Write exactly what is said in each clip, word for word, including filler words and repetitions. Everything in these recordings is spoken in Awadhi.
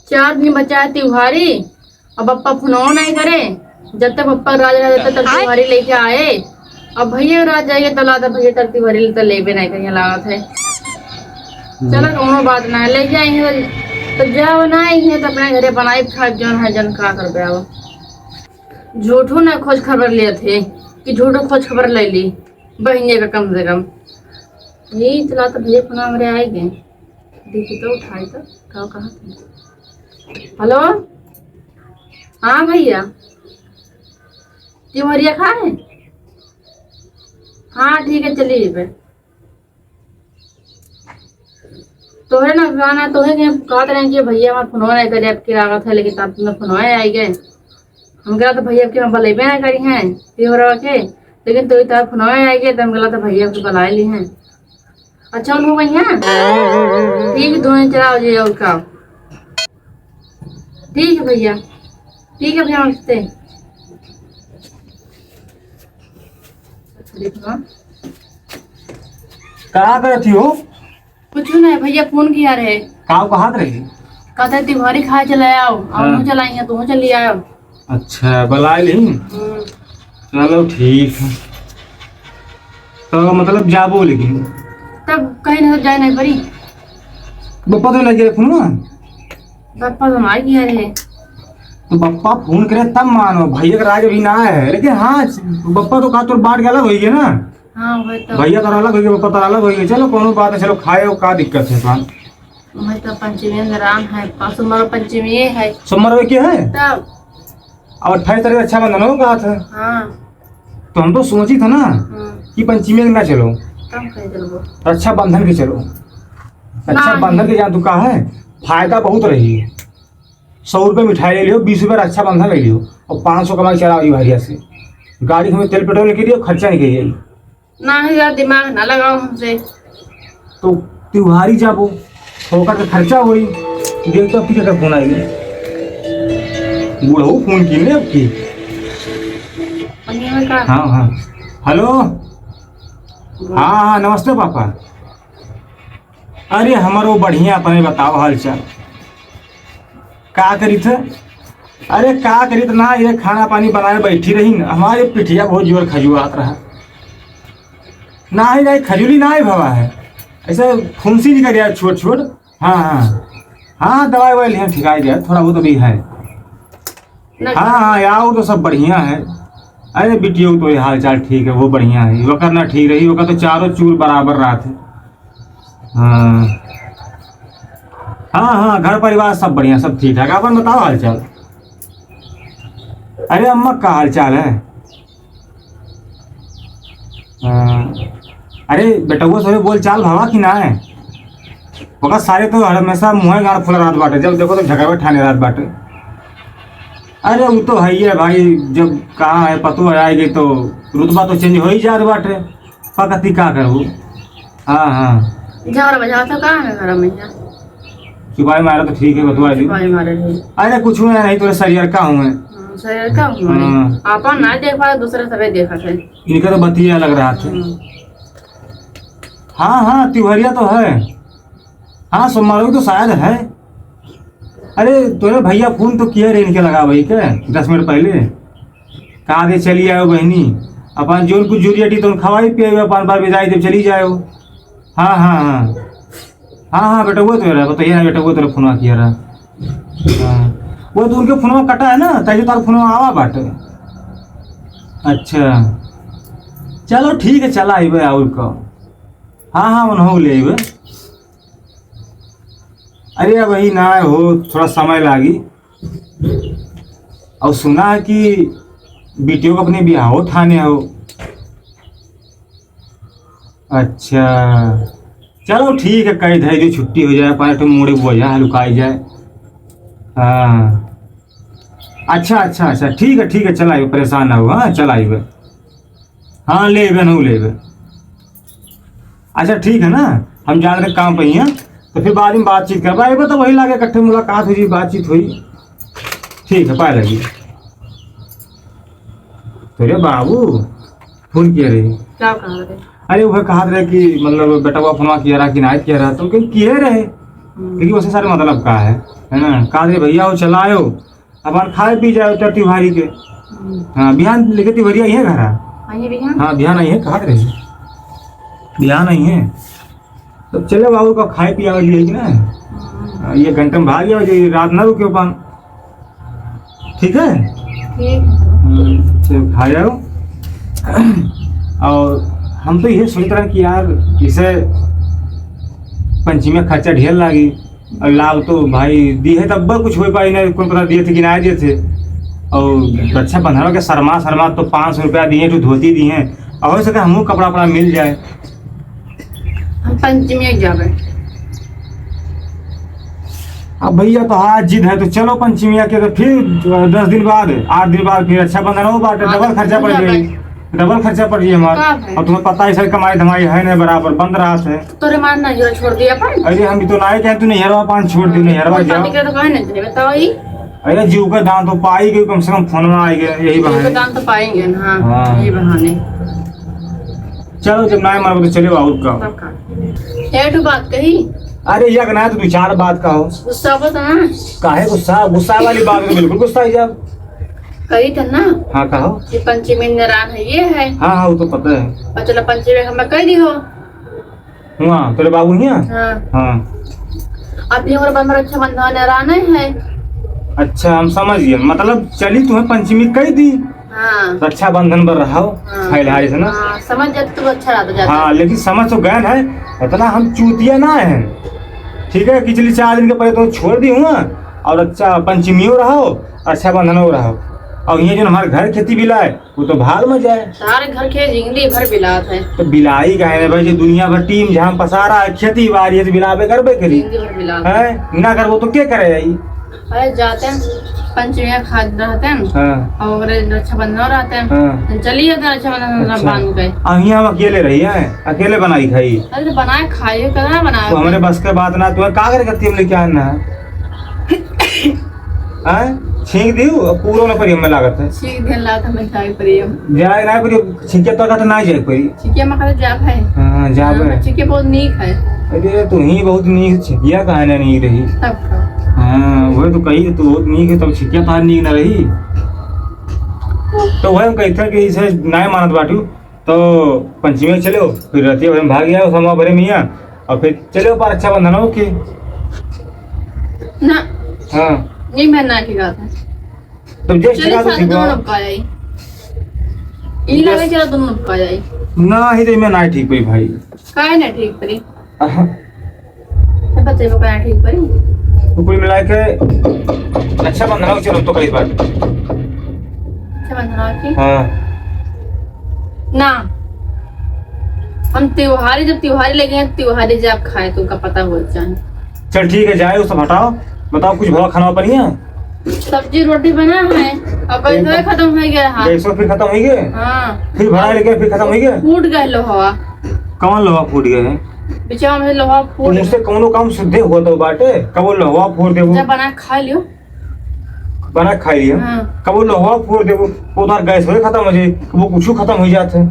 चार दिन बचा है त्योहारी, अब पप्पा फोनो नहीं करे। जब तक पप्पा राज रहे, तब तक त्योहारी लेके आए। अब भैया राज जाएंगे, तो लागत भैया तक त्योहारी ले तो लेबे नहीं करिए, लागत है। हम्म। चलो, कोनो बात ना है, ले जाएंगे तो, तो जाओ ना, आई है तो अपने घरे बनाई खा, जौन है जौन का करबे। अब झूठो ना खोज खबर लेत है कि झूठो खोज खबर ले ली बहिनिया का कम से कम। यही चला तो भैया फोन हमरे आए गए, देखी तो उठाई तो का कहा था। हेलो, हाँ भैया, तिवरिया खा है? हाँ ठीक है, चलिए बे। तोहरे ना गाना, तोहे के कहत रहे कि भैया हमार फोनवा नहीं करे, अब की लागत है, लेकिन तब तुम्हें फोनवा आई गए। हम कहा तो भैया के हम बलेबे ना करी हैं तिवरवा के, लेकिन तो इधर फोनवा आई गए, तो हम कहा तो भैया के बुला ली हैं। अच्छा, उन हो गई हैं? ठीक, दोनों चला हो जाइए, और का। ठीक है भैया, ठीक है भैया, नमस्ते। देखो। का करत ही हो? कुछ नहीं भैया, फोन किया रहे। का कहत रही? कहते तिवारी खाए चले आओ, और हाँ। हम चलाई हैं, तुम चली आओ। अच्छा, बुलाए ली? हम्म। चलो ठीक है। तो मतलब जाबो लेकिन? तब कहीं ना जाए नहीं पड़ी। बप्पा तो लगे फोन। बप्पा तो मार किया रहे। तो बप्पा फोन करे तब मानो, भैया का राज अभी ना है। लेकिन हाँ, बप्पा तो का तोर बांट के अलग होई गए ना। हाँ, वही तो। भैया तोरा अलग होई गए, बप्पा तोरा अलग होई गए। चलो कोनो बात है, चलो खाए हो, का दिक्कत है पान? वही तो पंचमी में राम है, पा-, सोमवार पंचमी है। सोमवार में क्या है? तब। अब अट्ठाईस तारीख रक्षाबंधन हो का था। हाँ। तो हम तो सोची था ना हम्म। कि पंचमी में ना चलो। तब कहीं चलबो? रक्षाबंधन के चलो। रक्षाबंधन नहीं। के जान तू का है, फायदा बहुत रही है। सौ रुपये मिठाई ले लियो, बीस रुपये रक्षाबंधन ले लियो और पाँच सौ कमा के चला आइयो हरिया से। गाड़ी हमें तेल पेट्रोल निकल लियो, खर्चा निकल जाई। नहीं यार, दिमाग ना लगाओ हमसे। तो त्योहारी जाबो, ठोकर के खर्चा होई। देख तो फिर का फोन आई। बुढ़ऊ फोन की ने अब की। अनिया में का? हाँ, हाँ। हेलो। हाँ, हाँ, नमस्ते पापा। अरे हमारो बढ़िया, अपने बताओ हाल चाल। का करित है? अरे का करित ना, ये खाना पानी बनाए बैठी रही न, हमारे पिठिया बहुत जोर खजुआत रहा। ना ही, ना ही, खजुली ना ही भवा है, ऐसे फुंसी निकल गया छोट छोट। हाँ, हाँ, हाँ, दवाई ववाई लिया, ठिकाई गया, थोड़ा बहुत अभी है। ना हाँ, हाँ, यार, वो तो सब बढ़िया है। अरे बिटियो तो ये हाल चाल ठीक है, वो बढ़िया है, वो करना ठीक रही, वो का तो चारों चूर बराबर रहा थे। हाँ। हाँ, हाँ, घर परिवार सब बढ़िया, सब ठीक ठाक। आपन बताओ हाल चाल। अरे अम्मा का हाल चाल है? हाँ। अरे बेटउआ से बोल चाल भवा कि ना है? ओकर सारे तो हर हमेशा मुँहे गाड़ फुला रहत बाटे, जब देखो तो झगड़वे ठाने रहत बाटे। अरे उ तो है ही है भाई, जब कहाँ है पतोह आएगी तो रुतबा तो change हो ही जात बाटे। पकती का करबू? हाँ, हाँ। झगड़ा बजाओ तो का है घर में जा? चुपाई मारे तो ठीक है, बतवा दी। चुपाई मारे नहीं। अरे कुछ हुआ नहीं, तोरे सरियर का हुए। हाँ, सरियर का हुए। हाँ। आपन ना देख पाए, दूसरे सबे देखत है। इनका तो बतिया लग रहा था। हाँ। हाँ, हाँ, तिवरिया तो है। हाँ, सोमवार को तो शायद है। अरे, तोरे भैया फोन तो किए रहे इनके लगा भाई के, दस मिनट पहले। कहा दे, "चली आयो बहिनी, अपन जोन कुछ जरूरी हटी, तो खवाई पियाई, अपन बार बिदाई देव, चली जायो।" हाँ, हाँ, हाँ। हाँ, हाँ, बेटउआ तो रहा, बताइए ना, बेटउआ तो फोन किया रहा। हाँ, वो तो उनके फोनवा कटा है ना, तैसे तार फोनवा आवा बाटे। अच्छा, चलो ठीक है, चला आइबे और का। हाँ, हाँ, उन्हों ले आइबे। अरे, अबही ना हो, थोड़ा समय लागी। और सुना है कि बिटियो का अपने बियाहो ठाने हो। अच्छा, चलो ठीक है, कई धई दो, छुट्टी हो जाए, पाँच ठो मूड़े बोझा हलुकाई जाए। हाँ, अच्छा, अच्छा, अच्छा, ठीक है, ठीक है, चला आइबे, परेशान ना हो, हाँ, चला आइबे। हाँ, लेबे, नहीं लेबे। अच्छा, ठीक है ना, हम जान रहे काम पे ही हैं, तो फिर बाद में बातचीत करबा, एक बार तो वही लागे, इकट्ठे मुलाकात हुई, बातचीत हुई। ठीक है, पाए लगी। तो रे बाबू, फोन किए रहे। क्या कहा रहे? अरे, वह कहत रहे कि मतलब बेटवा फोनवा किया रहा कि ना किया रहा, तो कहीं किए रहे। क्योंकि उसे सारे मतलब का है, है ना? का रे भैया, वो चलायो, अपन खाए पी जाए उत्तर तिवारी के। हम्म। हाँ, बिहान लेके तिवरिया अइहैं घरा। अइहैं बिहान? हाँ, बिहान अइहैं, कहत रही। बिहान अइहैं। तो चलो बाबू का खाए पियावे लिए कि ना? हम्म। हाँ, ये घंटा में भाग जाओ, जो रात ना रुके अपन। ठीक है? ठीक। हम्म, चलो खा जाओ। और हम तो ये सोच रहे हैं कि यार, इसे पंचमी में खर्चा ढेर लागी। और लाभ तो भाई दिहे तब कुछ हो पाई ना, कौन पता दिए थे कि ना दिए थे। और रक्षाबंधन के शर्मा शर्मा तो पाँच सौ रुपया दिए, एक धोती दिए, और हो सके हमहू कपड़ा वपड़ा मिल जाए। हम पंचमी जाबे। अब भैया तो आज जिद है तो चलो पंचमिया के, तो फिर दस दिन बाद, आठ दिन बाद फिर रक्षाबंधन हो बाटे, हाँ, डबल खर्चा पड़ जाए। डबल खर्चा पड़ जाए हमार। का है? और तुम्हें पता है सर, कमाई धमाई है नहीं बराबर, बंद रहा है। तोरे मार ना जो छोड़ दिया अपन। अरे हम भी तो ना कहे तू नैहरवा पान छोड़ दी, नैहरवा हम जाओ। पानी के तो कहे नहीं थे, बताओ ही। अरे जीव का दान तो पाई गई, कम से कम फोन में आई गए, यही जीव का बहाने। दान तो पाएंगे ना, हाँ। यही बहाने। चलो जब ना मारो तो चले और का। तब का? एक ठो बात कही। अरे या ना तो दो चार बात का हो। गुस्सा मत ना। काहे गुस्सा? गुस्सा वाली बात तो बिल्कुल गुस्सा ही जाओ। कही था ना। हाँ, कहो। कि पंचमी नारायण है, ये है। हाँ, हाँ, वो तो पता है। और चलो, पंचमी हम कह दी हो। हुआ, तेरे बाबू हिया? हाँ। हाँ। अब ये और बंधन, रक्षाबंधन नारायण है। अच्छा, हम समझ गए। मतलब, चली तुम्हें पंचमी कह दी। हाँ। रक्षाबंधन पर रहो, हाँ। फैलहारी से ना। हाँ, समझ जाते तो अच्छा रहता जाता। हाँ, लेकिन समझ तो गए है, इतना हम चूतिया ना है। ठीक है, पिछली चार दिन के पहले तो छोड़ दी हुआ, और अच्छा पंचमियों रहो, रक्षाबंधनों रहो। और ये जो हमारे घर खेती बिला है, वो तो भाड़ में जाए। सारे घर के जिंदगी भर बिलात है। तो बिलाई का है भाई, जो दुनिया भर टीम झाम पसारा है, खेती बाड़ी है, तो बिलाबे करबे करी। जिंदगी भर बिलात है। हैं? ना करबो तो के करे आई? अरे जाते हैं, पंचमिया खाद रहते हैं। हाँ। और ओकरे रक्षाबंधन रहते हैं। हाँ। तो चलिए जाते हैं रक्षाबंधन अच्छा। बांध के। आ, हियाँ हम अकेले रही हैं, अकेले बनाई खाई। अरे बनाए खाइए, कहाँ बनाए? तो हमरे बस के बात ना, तुम्हें का करे करती हम लेके आना है? हैं? छींक दियो, अब पूरो ना परियम में लागत है। छींक देन लागत हमें जाए परियम। जाए ना परियम, छींके तो कहते ना जाए कोई। छींके में कहते जाब है। हाँ, जाब हाँ, है। छींके बहुत नीक है। अरे, तू ही बहुत नीक छिकिया काहे ना नीक रही? तब का? हाँ, वह तो कही, तू बहुत नीक है, तब छिकिया तार नीक ना रही। तो वह हम कहते हैं कि इसे ना मानत बाटू, तो पंचमी में चलो, फिर रतिया भर में भाग जाओ, समा भरे मियाँ, और फिर चलो पर रक्षाबंधन हो के। ना। हाँ। नहीं, मैं ना की बात है। तो जे चलो, ठीक है, तो साथ ठीक दोनों बा। लोग का जाई। ई लगे, चलो, दोनों लोग का जाई। ना ही तो मैं ना ठीक पड़ी भाई। काहे ना ठीक पड़ी? अहा। तो बच्चे को काहे ठीक पड़ी? तो कुल मिला के रक्षाबंधन हो, चलो, तो कई बात। रक्षाबंधन हो के? हाँ। ना। हम त्योहारी, जब त्योहारी लगे हैं, त्योहारी जाब खाए, तुमका पता हो चाहे। चल ठीक है, जाए, वो सब हटाओ। बताओ, कुछ भला खाना बनिया? सब्जी रोटी बना है, अब गैसो खत्म हो गया है। गैसो फिर खत्म हो गया? हाँ। फिर भरा लेके फिर खत्म हो गया? फूट गए लोहवा। कौन लोहा फूट गया है? बिचवा में लोहा फूट तुमसे गया। कौनो काम शुद्धे हुआ तो बाटे, कबो लोहवा फोड़ देबो। जब बना खा लियो। बना खा लियो। हाँ। कबो लोहवा फोड़ देबो, वो तार गैस होए खत्म हो जाए, वो कुछ खत्म हो जात है।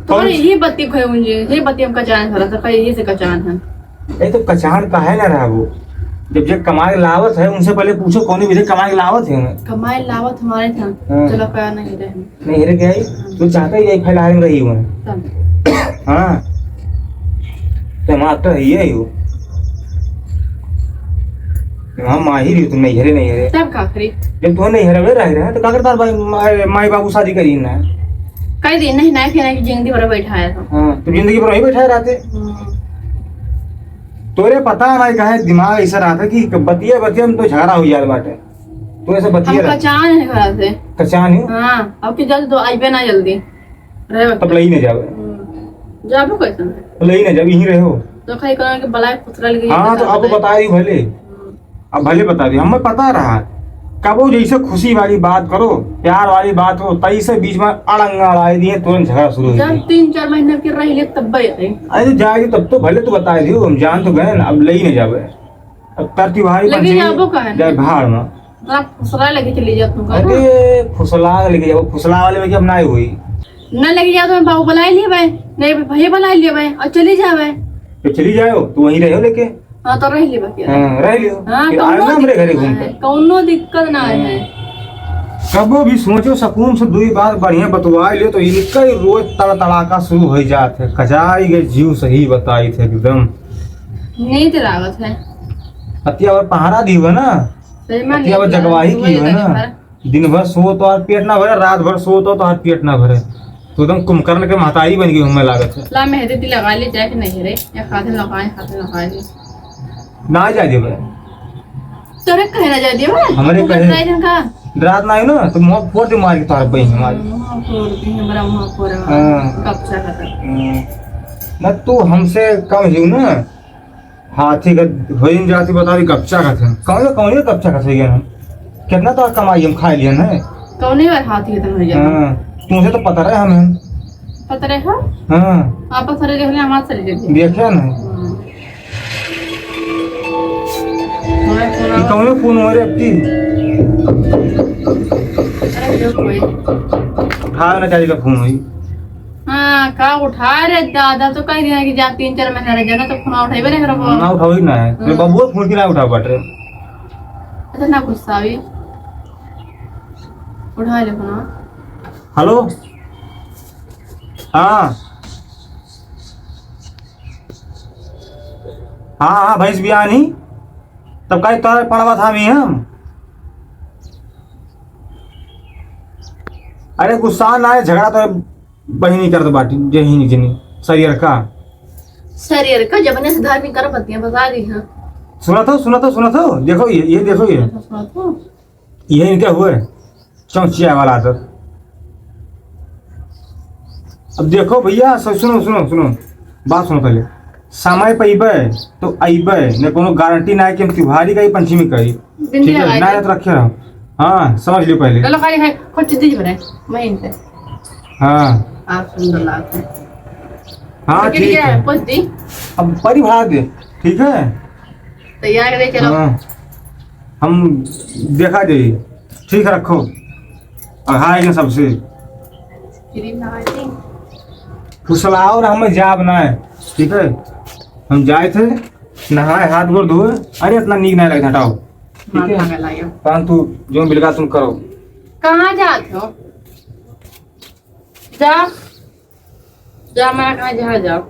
तो और ये बत्ती खोए उनके, ये बत्ती हम कचान करा था, ये से कचान है। ए, तो कचान काहे ना रहबो? जब जे कमाए लावत है, उनसे पहले पूछो, कौन विधि कमाए लावत है? कमाए लावत हमारे था, हाँ। चलो, का नहीं रहे। नहीं रहे क्या ही? तू चाहता ही यही फैलाए में रही हुआ है। तब। हाँ। तो हम आप तो है ही हो। हम माहिर ही, तुम नहीं हरे, नहीं हरे। तब का करी? जब तुम नहीं हरे, रह रहे, तो का करता भाई, माई, माई बाबू शादी करी ना? कह दी, नहीं, नहीं, फिर नहीं, जिंदगी भर बैठा है तो। हाँ, तो जिंदगी भर वही बैठा रहते। हम्म। तोरे पता ना काहे दिमाग ऐसा रहा था कि बतिया बतिया में तो झगड़ा हो जाए बाटे। तू ऐसे बतिया हम रहा। कचान है घर से। कचान है? हाँ, अब की जल्द तो आइबे ना जल्दी। रहे तब लई ना जावे। हम्म, जाबो कैसे? लई ना जावे, यहीं रहो। तो खाई करो कि बलाए फुसरा लगी हाँ, तो बता अब दे। बता रही भले। हम्म। अब भले बता दी, हमें पता रहा। कबो जैसे खुशी वाली बात करो, प्यार वाली बात हो, तैसे बीच में अड़ंगा अड़ाई दिए, तुरंत झगड़ा शुरू हो जब जाए। तीन चार महीने के रह ले तब भाई। अरे तो जाए तब तो भले तू बता दियो, हम जान तो गए ना, अब ले ही नहीं जावे। अब तर त्योहारी लेकिन पंचमी जाबो काहे ना? जाए भाड़ में। तोरा फुसरा लेके चली जा तू का? अरे फुसला लेके जाओ, फुसला वाले में कि अब ना हुई। ना लेके जाओ तो मैं बाबू बुला लिए भाई, नहीं भैया बुला लिए भाई और चली जावे। तो चली जाओ, तो वहीं रहो लेके। हाँ, तो रह ली बाकी। हाँ, रह लियो। हाँ, फिर कौनो आए ना हमरे घरे दिक्कत घूम ना के। है, कौनो दिक्कत ना है। हाँ। कबो भी सोचो, सुकून से दुई बात बढ़िया बतवाए लियो, तो इनका ही रोज तड़तड़ाका शुरू हो जात है। कजाई के जीव सही बताई थे एकदम। नींद लागत है। अतिया और पहाड़ा दी हुआ ना। सही में अतिया और नींद जगवाही लागत की हुआ है ना। दिन भर सो तो और पेट ना भरे, रात भर सो तो, तो और पेट ना भरे। तो एकदम कुंभकर्ण के महतारी बन गई हमें लागत है। ला मेहंदी ती लगा ले, जाके नहीं रे, या खाते ना खाए, खाते ना खाए। ना जा देबे। तोरे कहे ना जा देबे? हमरे तू कहे। डराई जन का? डरात ना है ना, तो मुंह फोड़ दे मार के तोहर बहिन हमारी। मुंह फोड़ दे, हमरा मुंह फोड़। हाँ। कब से खत्म। हम्म। ना तू हमसे कम ही ना। हाथी का होइन जाती बता दी, कब से खत्म। कौन, कौन कब से खत्म गया हम? कितना तो कमाई हम खा लिया ना। कौने बार हाथी खत्म हो गया? हाँ। तुमसे तो पता रहे हमें। पता रहे हो? हाँ। आप पता रहे हमारे सर देखे। देखे ना। हाँ। ये कौनो फोन हो रे अबकी? अरे, जो कोई। उठावे ना चाहिए का फोन होई। हाँ, का उठा रे दादा, तो कह दिया कि जा तीन चार महीना रह जाना, तो फोन उठेबे नहीं करबो। ना उठावे ना है। रे हाँ। बबुआ फोन की ना उठावे बाटे। अच्छा, ना गुस्सा भी। उठा ले फोन। हेलो। हाँ। हाँ, हाँ, भैंस बियानी। तब काहे तोरे पड़वा था मी हम? अरे गुस्सा ना है, झगड़ा तो बहिनी करत बाटी, जे ही निकनी, सरियर का। सरियर का जबने से धार्मिक कर बतिया बता दी, हाँ। सुना तो, सुना तो, सुना तो, देखो ये, ये देखो ये। सुना तो। ये इनके हुए। चौचिया वाला आदत। अब देखो भैया, सु-, सुनो, सुनो, सुनो, बात सुनो पहले। समय पे अइबे तो अइबे, ने कोनो गारंटी ना है कि हम त्योहारी का ही पंचमी का ही। दिन ठीक है, दिया ना है तो रखे रहो। हाँ, समझ लियो पहले। चलो खाली खाली कुछ चीज बने, मैं इनसे। हाँ। आप सुंदर लागते हैं। हाँ, तो ठीक है। कुछ दी। अब परिवार दे, ठीक है? तैयार करे, चलो। हाँ, हम देखा जाई। ठीक है, रखो। और हाय के सबसे। क्रीम लगाई थी। फुसलाओ ना, हमें जाब ना है, ठीक है? हम जाए थे नहाए, हाथ गोड़ धोए। अरे, इतना नीक ना लगे, हटाओ, ठीक है? माथा का लायो। परंतु जो मिलगा तुम करो। कहाँ जात हो? जा, जा, मैं कहाँ, जहाँ जाओ।